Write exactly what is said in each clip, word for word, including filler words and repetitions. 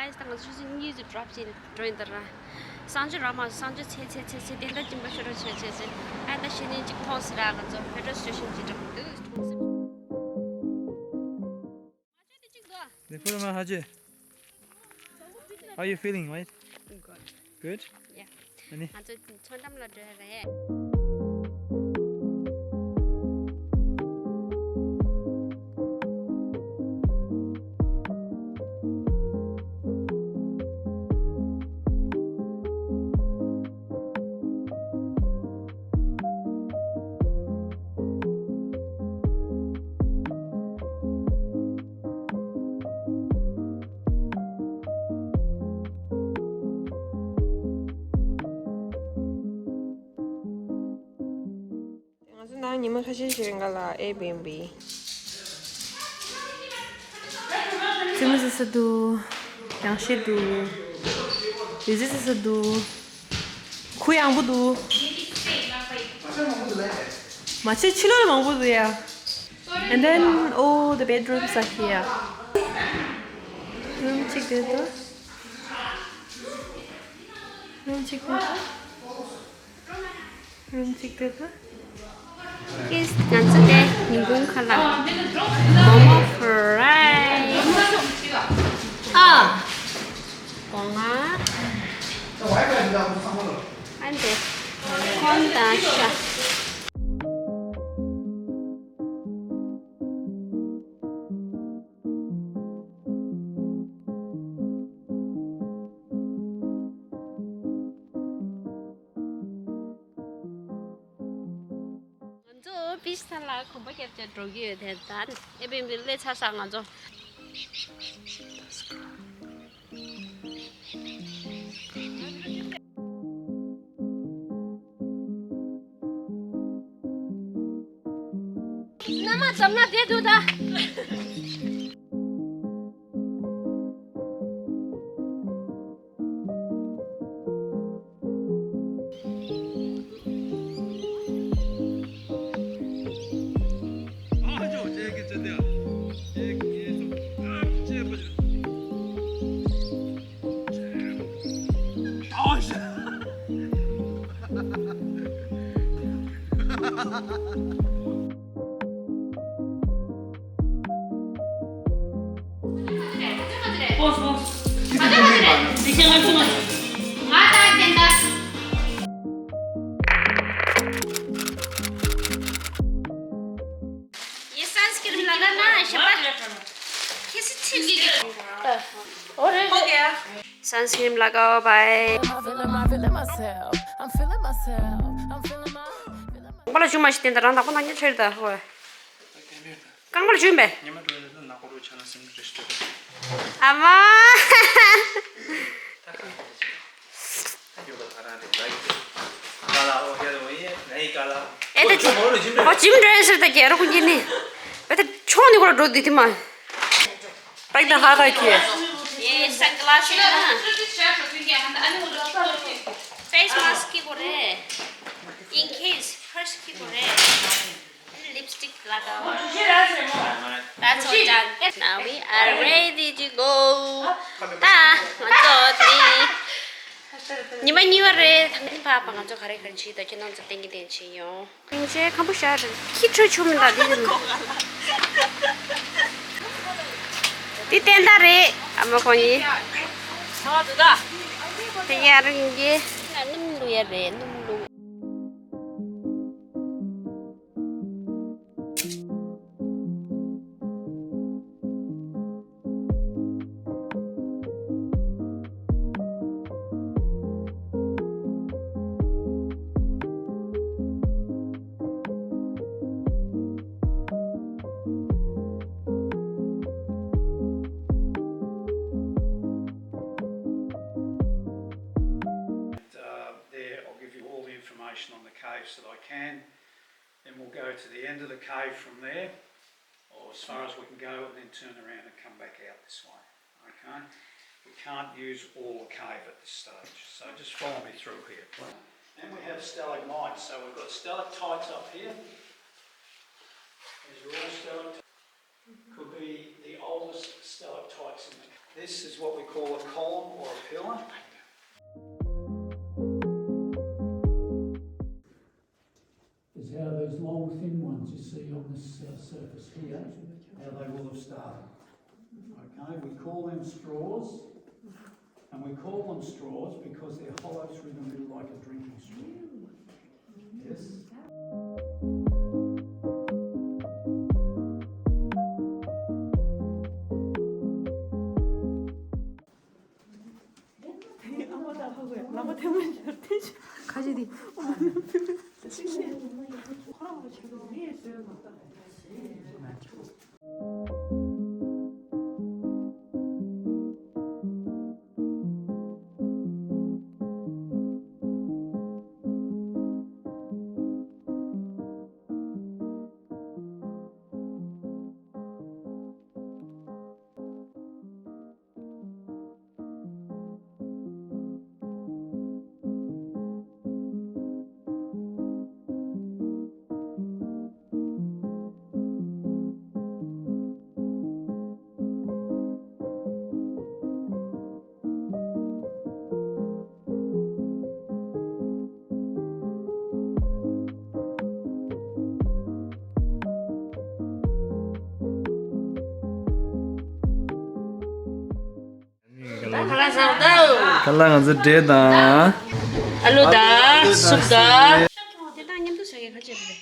ཨ་ད་ང་ཚོ་ཆུ་ཚོད་གཉིས་ཙམ་འགྲོ་བྱས་འགྲོ་ཡིན་ད་ར། གསང་སྤྱོད་རག་མ་སོང་། གསང་སྤྱོད་ཚེ་ཚེ་ཚེ་ཚེ་བདེན་མཐའ་སྦྱིན་པ་ཤོད་རོགས་བྱས་བྱས་བྱས། ཨ་ད་གཞི་ནས་གཅིག་མཐོང་ཟེར་ར། ང་ཚོ་metro station གཅིག་འགྲོ་མི་འདུག་མཐོང་ཟེར། They put them out, Haji. How you feeling, mate? Good. Good? Yeah. Ani? ང་ཚོ་མཚོ་འགྲམ་ལ་འགྲོ་ཡ་རེད། ང་ཚོ་ནང་ཉི་མ་ཁ་ཤས་ཤིག་རིང་ག་ལ་Airbnb། རྩེད་མོ་རྩེ་ས་འདུག་རྒྱང་ཤེལ་འདུག་རི་རྩེ་རྩེ་ས་འདུག་གུ་ཡངས་པོ་འདུག་མ་ཆེ་ཕྱི་ལོགས་ལ་མང་པོ་འདུག་ཡ། And then all the bedrooms are here. རུམ་གཅིག་དེ་འདུག་རུམ་གཅིག་དེ་འདུག་རུམ་གཅིག་དེ་དང་། ཀིས། ང་ཚོ་དེ་ཉིན་གུང་ཁ་ལག་མོ་མོ་ཕ་རའི། ཨ། སྒོ་ང་། ཨ་འདི། ཁོན་དང་ཤ། ང་ཚོ་བིཆ་ཐང་ལ་གོམ་པ་རྒྱབ་བྱས་འགྲོ་གི་ཡོད། དེ་ད་Airbnb སླེབས་ཚར་སོང་ང་ཚོ། མནའ་མ་འཛོམས་ན་བསྡད་འདུག་ད། Sunscreen ལག་པ་བའི། I'm feeling my, feeling myself. I'm feeling myself. I'm feeling my, feeling my. གང་པ་ལ་བྱུང་མ་ཤེས་དེ་འདྲ་རང་དག་པོ་ནང་ཉལ་ཁྲེར་ད་ཧོ། རྐང་པར་བྱུང་བས། ཉི་མ་དྲོ་ནས་ནག་པོ་རུ་ཆ་ན་སེམས་རེ་སྤྲོད། ཨ་མ། ད་ག་རེ་བྱེད། ད་ཡོད་པ་ད་རང་རེད་ལ་ཡིན། ག་ལ་འོ་ཡ་འོ་ཡ་ང་ཡི་ག་ལ། ཨེ་ད་ཅི། ཨོ་ཇིམ་འགྲོ་ཡ་ཟེར་ད་རྒྱལ་རོགས་ཀུན་གྱི་ནི། ཨེ་ད་ཆོག་ནི་གོ་ལ་འགྲོ་དུས་དེ་མ། པེག་ད་ཧ་ག་ཁྱེར། ཡེ་སན་གི་ལ་སི་ཡིན་ན། ཕེ་སི་མཱ་སི་ཁི་གོ་རེད། In case purse ཁི་གོ་རེད། Lipstick ལག་པ། That's all done. Now we are ready to go. ད་ང་ཚོ་དེ་ཉི་མ་གཉིས་པ་རེད། ད་ཕ་ཕ་ང་ཚོ་ག་རེ་ག་རེ་བྱེད་དོ་ཁྱེད་རང་ཚོ་བསྟན་གྱི་བསྟན་བྱེད་ཡོང་། ཁྱེད་ཁམ་བུ་ཤ་རེད། ཁྱི་ཁྲོད་ཆུ་མི་འདྲ་དེ་རེད། དེ་བསྟན་ད་རེད། ཨ་མ་ཁོ་ཡིན། དེ་ཡ་རིང་གི་སྣུམ་བླུག་ཡ་རེད། སྣུམ་བླུག Uh, there, I'll give you all the information on the caves that I can. Then we'll go to the end of the cave from there, or as far as we can go, and then turn around and come back out this way. Okay? We can't use all the cave at this stage, so just follow me through here. Then we have stalagmites. So we've got stalactites up here. These are all stalactites. Could be the oldest stalactites in the cave. This is what we call a column or a pillar. Is how those long thin ones you see on this uh, surface here, how they will have started. Okay, we call them straws, and we call them straws because they're hollow through the middle like a drinking straw. Yes. ཁ་ཅིག་དེ། ཁ་ལག་ང་ཚོ་འབྲས་དང་། ཨ་ལུ་དང་སུབ་དང་། དེ་དང་མཉམ་དུ་ཟ་མཁན་ཁ་ཅིག་རེད།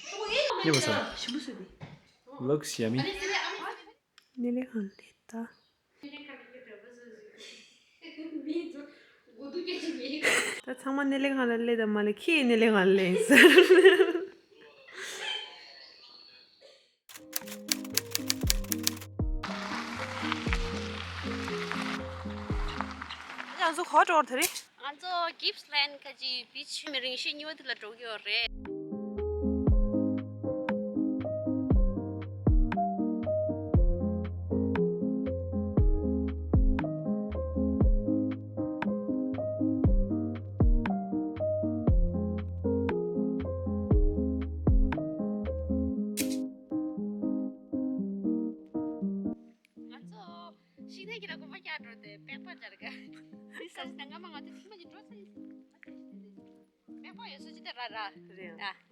ཡོད་པ་ས། ཞིམ་པོ་ཟེར་ཏེ། Looks yummy. སྣེ་ལེན་ཁང་སླེབས་ད། ད་ཚང་མ་སྣེ་ལེན་ཁང་ལ་སླེབས་ད་མ་ལས་ཁྱེད་སྣེ་ལེན་ཁང་ལ་སླེབས་ཟེར། ང་ཚོ་ག་པར་འགྲོ་དེ་རེད། ང་ཚོ་Gippsland ཁ་ཅིག་བིཆ་མི་རིང་ཤོས་གཉིས་པ་དེ་ལ་འགྲོ་གི་ཡོད་རེད། ང་ཚོ་ཤིང་ནགས་ཀྱི་ལ་གོམ་པ་རྒྱག་འགྲོ་དེ་པད་པ་སྦྱར་ག་དེ་ས་ཞིག་དང་སྔ་མ་ང་ཚོ་ཤིང་མ་ཅིག་འགྲོ་ཚར་ཡིན། པད་པ་ཡོད་ས་ཅི་ད་ར་ར་རེད། ཨ།